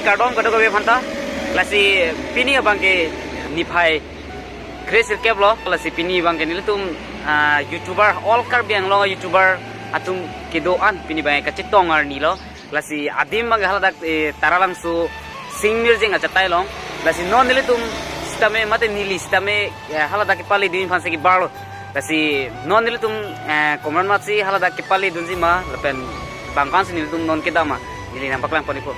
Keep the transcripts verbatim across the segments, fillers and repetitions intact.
Kardom kadokave aphanta. Lasi pini abang ke niphai kre-sirkep lo. Lasi pini abang ke nelitum, ah, YouTuber, all Karbi Anglong YouTuber atum kedo-an pini abang ke kachetong arni lo. Lasi adim abang ke haladak, eh, Taralangso Sing Mirjeng achatai along. Lasi non nelitum sitame mate neli sitame, eh, haladak kepale dun aphan si kebar lo. Lasi non nelitum, eh, komat-mat si haladak kepale dunji ma lapen bang ko-an si nelitum non kedam ma, neli nangpaklang ponpo.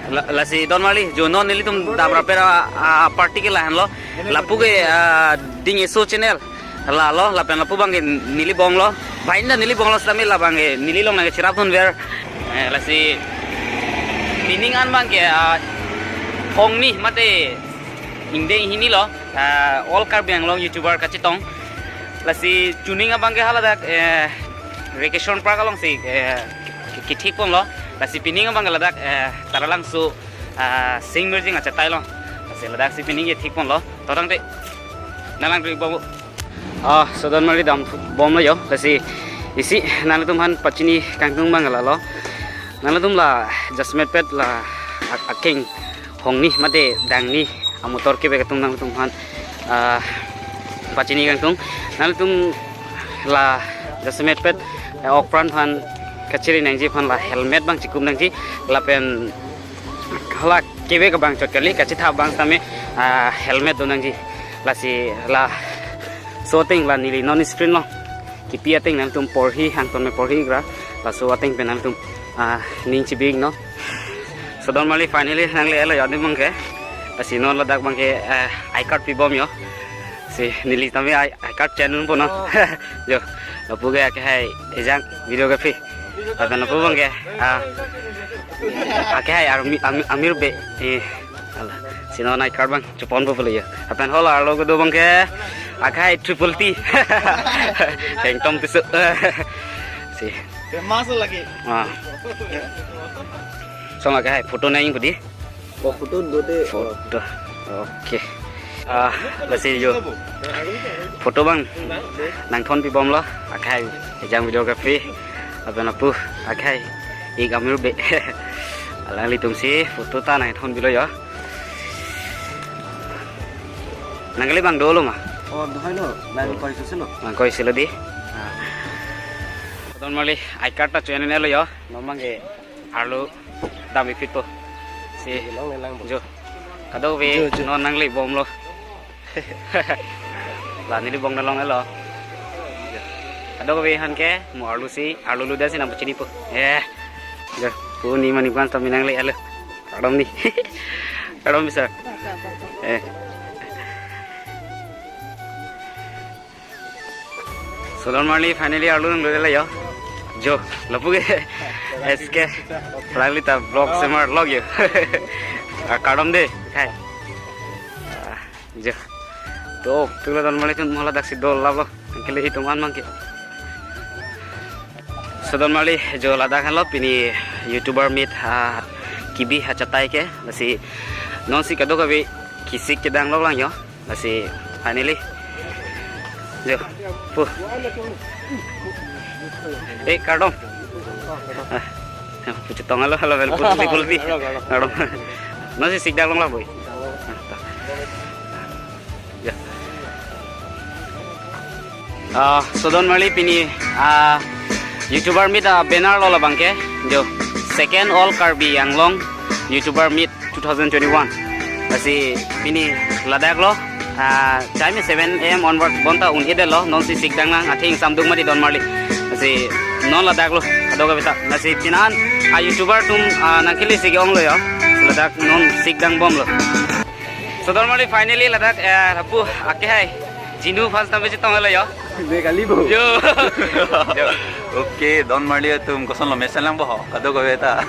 La-, lasi Don Marli, jo non nelitum dam rapet a, a, party ke lahenlo. Lapu ke, ah, Ding Eso channel. Lalo, lapen lapu abang ke neli bong lo. Bainda neli bong lo sitame labang ke neli along nangcherap dunver. Eh, lasi pining an abang ke, ah, Hongni mate ingdeng hini lo. Ah, all Karbi Anglong YouTuber kachetong. Lasi chuning abang ke haladak, eh, Recreation Park along si, eh, ke-, kethik ponlo. Lasi pining abang ke ladak, eh, Taralangso, ah, Sing Mirjeng achatai along. Lasi ladak si pining kethik ponlo. To tangte. Nanglang dri bom. Ah, so Don Marli dambom lo yo. Lasi isi nanglitum aphan pachini kangtung abang lalo. Nanglitum la jasemetpet la ak-, akeng Hongni mate Dangni amotor kevek atum nanglitum aphan, ah, pachini kangtung. Nanglitum la jasemetpet, eh, ok pran aphan kachiri nangji aphan la helmet abang chikum nangji lapen hala kevek abang chot kali, kachethap abang sitame, ah, helmet do nangji. Lasi laso ateng la neli non screen lo kipi ateng nangtum porhi, hangton me porhi gra, laso ateng pen nangtum, ah, ning chibi-iknon. So Don Marli finally nangle-etlo yo adim abang ke. Lasi non ladak abang ke, eh, I card pibom yo. Si neli tame I, I card channel po no. Oh. Jo, lapu ke akehai ejang videography. Lapen lapu abang ke, ah, akehai Ami-, Ami-, Amir Bey. Eh, ala. Si non I card abang chepon po pule yo. Lapen hala arlo kedo abang ke akehai Triple T. Kengtom Tisso. Si. Famous lagi. Ah. Song akehai photo nang pudi. Oh, photo do de. Photo. Oke. Ah, lasi jo. Photo abang nangthon pibom lo. Akehai ejang videography. Lapen lapu akehai ik Amir Bey. Alanglitum si photo ta nangthon pilo yo. Nangkali abang dolo ma? Oh, dohai lo. Nangkoi susi lo. Nangkoi susi lo di. Ah. Don Marli, I card ta channel lo yo. Non abang ke arlo dam-ik phit po. Si. Long le lang bo. Jo. Kadokave. Jo, jo. Non nangle bomlo. La neli bong nang long-etlo. Kadokave aphan ke mo arlo si, arlo luda si nangpachini po. Eh. Jo, ko ni mani kwan tame nangle-etlo. Kardom ni. Kardom bisa. Eh. So Don Marli finally arlo nanglo-etlo yo. Jo, lapu ke S K. Lali ta vlog semar log yo. Ah, kardom de. Kai. Ah, jo. To, tu la Don Marli tun mo ladak si dolo lo. Nangkele itum an abang ke. So Don Marli jo ladak henlo pini YouTuber meet ha kibi ha chatai ke. Lasi non si kadokave kisik kedang lo lang yo. Lasi finally. Jo. Pu. Eh, kardom. Ah. Ya, pu chetong alo, alo, vel, pulti, pulti. Kardom. Non si sikdang long la boi. Ah, ta. Ya. Ah, so Don Marli pini, ah, YouTuber meet, ah, banner lo labang ke. Jo. Second All Karbi Anglong YouTuber Meet two thousand twenty-one. Lasi pini ladak lo, ah, time seven A M onward bonta un-edetlo, non si sikdang lang, atheng samduk mati Don Marli. Lasi non ladak lo, kadokave ta. Lasi pinan, ah, YouTuber atum, ah, nangkele si ke-ong lo yo. Ladak non sikdang bomlo. So Don Marli finally ladak, eh, lapu akehai Jinu fans tame chetong-etlo yo. Be kali bo. Jo. Jo. Oke, Don Marli atum koson lo mesen lang bo ho. Kadokave ta.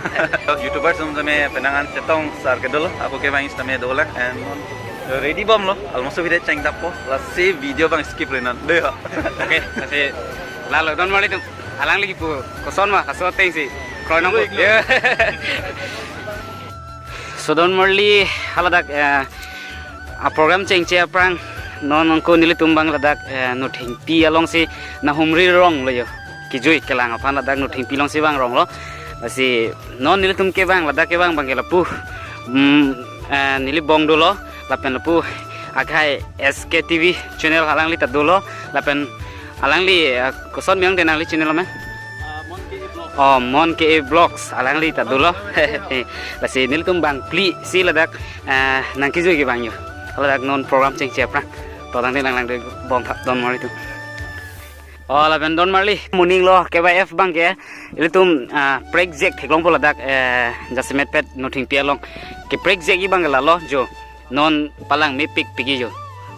YouTuber atum tame penang an chetong sar kedo lo. Ako ke abang sitame dolang and ready bomlo. Almost video cheng dap po. Lasi video abang skip renan. Deh. Oke, lasi lalo Don Marli atum. Alangli kipu koson ma, laso ateng si. Kroi nang po. Kroi, kroi. Ya. So Don Marli haladak, eh, a program chengche aphrang non nangko nelitum abang ladak, eh, Nothengpi along si nahumri rong lo yo. Kijui kelang aphan ladak Nothengpi along si abang rong lo. Lasi non nelitum kevang, ladak kevang abangke lapu, mm, eh, neli bong dolo, lapen lapu akhai S K T V channel alangli ta dolo, lapen alangli, eh, koson miyang de nangli channel amen? Ah, Mon K A Vlogs. Oh, Mon K A Vlogs, alangli ta dolo. Lasi nelitum bang phli si ladak, eh, nangkejui kevang yo. Ladak non program chengche aphrang. To tangte nanglang de bong tha donmarli atum. Oh, lapen donmarli, moning lo K Y F abangke. Ilitum, ah, prekjak theklongpo ladak, eh, jasemet pet Nothengpi along. Keprek jagi abangke lalo jo. Non palang mepik pik jo.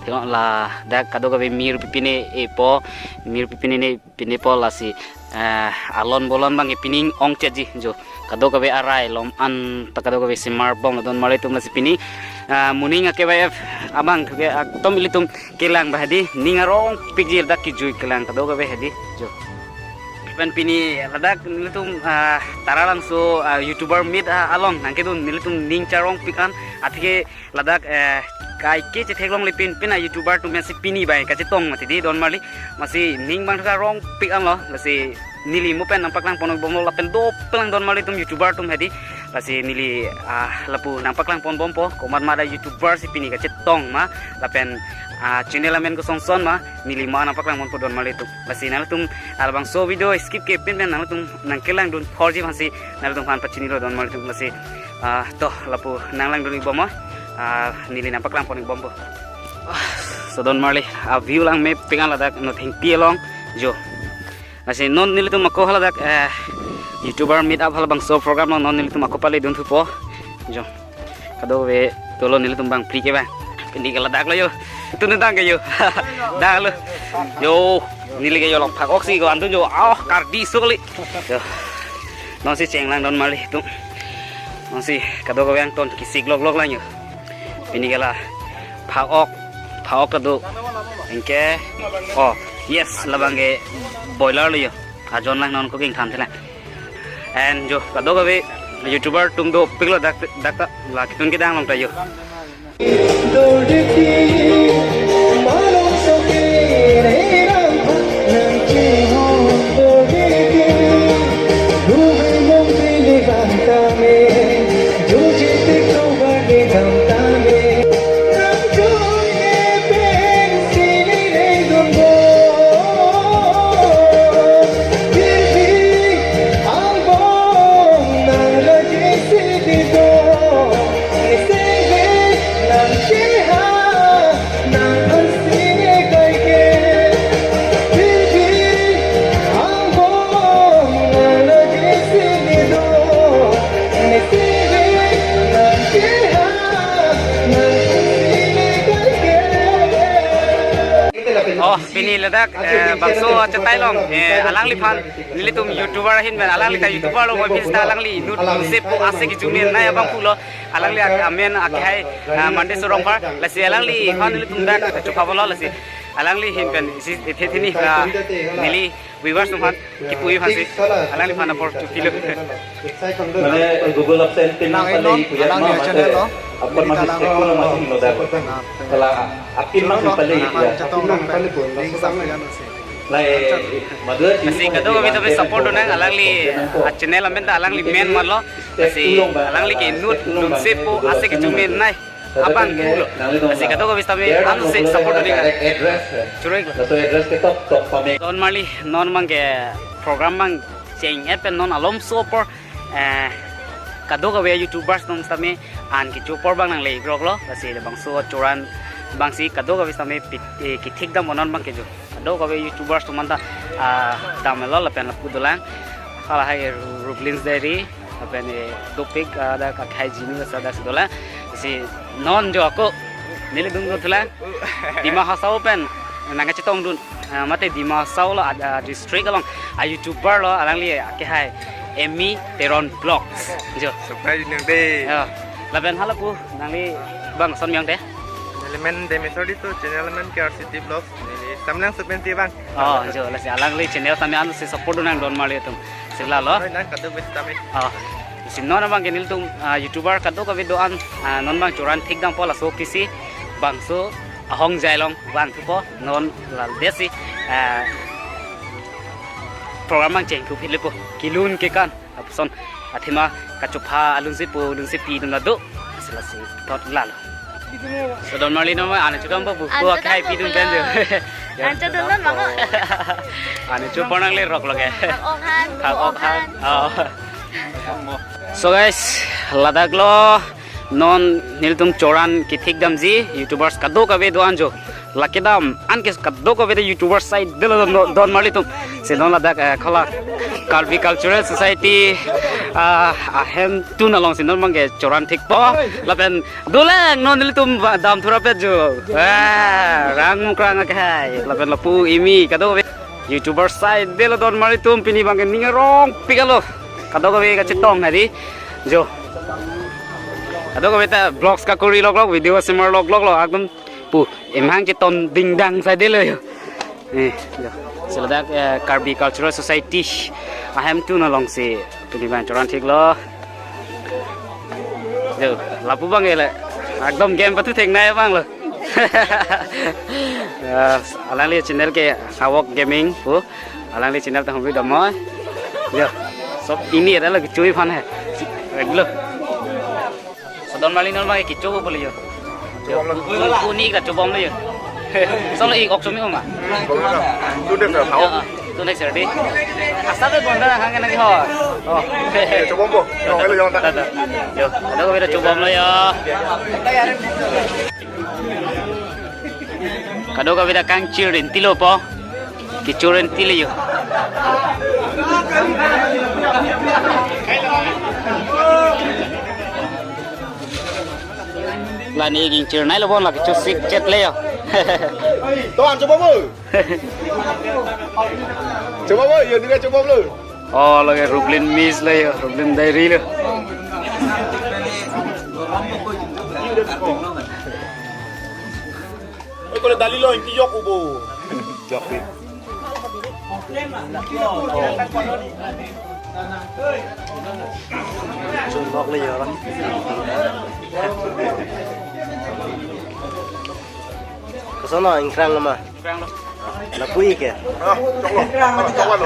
Theklong ladak kadokave mir pipine-epo, mir pipine-ne pinepo lasi, eh, alon bolon abangke pining ongchetji jo. Kadokave arai lom an ta kadokave semar bom donmarli atum lasi pini, ah, moning a K Y F abang thuke, ah, tom ilitum kelang ba hedi, ning arongpikji ladak kejui kelang kadokave hedi jo. Pen pini ladak nelitum, ah, Taralangso, ah, YouTuber meet, ah, along nangkedun nelitum ning charongpik an, atheke ladak, eh, kaike chetheklongle pin pin a YouTuber atum pensi pini bai kachetong mati di donmarli, masi ning abang thuke arongpik anlo, lasi neli mo pen nangpaklang pon bomlo lapen dopelang donmarli atum YouTuber atum hedi. Lasi neli, ah, lapu nangpaklang pon bompo, komat mat a YouTuber si pini kachetong ma, lapen, ah, channel amen koson son ma, neli ma nangpaklang ponpo donmarli atum. Lasi nangtum labangso video skip ke pin pen nangtum nangkelang dun phorji aphansi nangtum aphan pachinilo donmarli atum. Lasi, ah, to lapu nanglang dun-ik bom ma, ah, neli nangpaklang pon-ik bompo. Ah, so donmarli, ah, view lang mepik an ladak Nothengpi along jo. Lasi non nelitum ako haladak, eh, YouTuber meet up halabangso program along non nelitum ako pale dunthupo. Jo. Kadokave dolo nelitum bang phli kevang. Pini ke ladak lo yo. Tun tang ke yo. Dak lo. Yo, neli ke yo longphak-ok si ko-an dun jo. Ah, kardi sukli. Jo. Nonsi chenglang donmarli atum. Nonsi kadokave angton kesik loklok lang yo. Pini ke la phak-ok, phak-ok ta do. Anke, oh, yes, labangke boiler lo yo. Ajon lang non cooking tham thela. And jo, kadokave YouTuber atum dopiklo dak, dak ta, la ketun kedang along ta yo. Oh, pini ladak, eh, bangso achetai along, eh, alangliphan, nelitum YouTuber ahin pen, alangli ta YouTuber lo, oi, pista alangli inut, nutsepo ase kejume nai abang pulo, alangli ak-, amen akhai, eh, Monday Sorongphar, lasi alangliphan nelitum dak, chukha bolo lasi, alangli ahin pen, isi, ithe thini, ah, neli, viewers atum aphan, kipu-i aphansi, alangliphan apor chupilo. Mane Google Absent pin nang pale non, ipu ya alangli ma channel mate lo. Apor ma district ko masih lo dak. Kala apin ma pale ipu ya. Chetong lo pen. Ning sang ya no si. Lai, Madura si. Lasi kadokave ta support do nang alangli, ah, channel amen ta alangli men malo. Lasi alangli ke inut, nutsepo ase kejume nai abang pulo. Lasi kadokave sitame ansi support do nang. Churek lo. Laso address ketok tok pame. Donmarli, non abangke program abang cheng-et pen non alomso apor, eh, kadokave YouTubers atum sitame an kecho apor abang nangle-ik rok lo, lasi labangso choran abangsi kadokave sitame pit-, eh, kethik dam non abangke jo. Kadokave YouTubers atum anta, ah, damlo lapen lapu dolang. Halahai Ru-, Rublins Diary, lapen, eh, dopik, ah, dak akhai jinu sa dak si dolang. Si non jo ako neli dun dun thulang. Dima Hasao pen nangkachetong dun. Ah, mate Dima Hasao lo, ah, district along, ah, YouTuber lo, alangli, ah, ke hai Emmy Teron Vlogs. Jo. Subscribe nang de. Ya. Lapen halapu nangli bang son miyang de. Neli men Demesor Dito, channel men K R C T Vlogs. Neli Samlang Supensi bang. Oh, jo, lasi alangli channel tame ansi support do nang donmarli atum. Sila lo. Noi nang kadokave sitame. Oh. Si non abangke nelitum, ah, YouTuber kadokave do-an, ah, non abang choran thik dampo laso kisi bangso ahongjai along vanthupo non lal desi, ah, program abang chengthu philipo. Kelun kekan. Son, athema kachopha alun si pu, alun si pi dun la do. Sila si thot lalo. So don marli non ma, ane chukam ba bu. An ko akhai chukam pi dun ba pen jo. An cho dun non ma ko. Ane chu pornang le rok loge. Thak ok han. Thak ok han. Oh. So guys, ladak lo non nelitum choran kethik damji, YouTubers kadokave do-an jo. Lake dam, anke kadokave de YouTuber side de lo don, don marli atum. Si non ladak, eh, kola Karbi Cultural Society, ah, ahemtun along si non bangke choran thikpo. Lapen dolang non nelitum ba-, dam thurapet jo. Ah, rang mukrang akhai. Lapen lapu imi kadokave YouTuber side de lo don marli atum, pini bangke ning arongpik alo. Kadokave kachetong hari. Jo. Kadokave ta vlogs kakori lok lok, video semar lok lok lo, akdom pu emhang cheton dingdang side lo jo. Eh, jo. Si ladak, eh, Karbi Cultural Society ahemtun along si pini bang choran thiklo. Jo, lapu bang ele. Akdom game pathu theknei abang lo. Eh, alangli channel ke Hawk Gaming pu. Alangli channel ta humri damoi. Jo. Sob ini ada lagi chui fan he. Regular. So don marli non ma kecho bo pule jo. Chobom lo. Ku, ku ni kachobom lo jo. Solo ik ok chomi ma. Chobom lo. Tu dek sa thau. Ya, tu next Saturday. Asa be bonda hang na ki ho. Oh. Chobom bo. Yo, hello, yo, ta. Ta, ta. Jo, kadokave ta chobom lo jo. Kadokave ta kangchir rinti lo po. Kecho rinti lo jo. La ne ingchir nai lo bon la kecho sik chet lo jo. To an chobom lo. Chobom lo, yo ni chobom lo. Oh, lake Rublin Miss lo jo, Rublin Diary lo. Oi, kole dali lo, inti yok ubo. Yok pi. Chun nok le yo. Koson no ingkrang ma? Ingkrang lo. Lapu ik ke? Ah, choklo. Ah, choklo.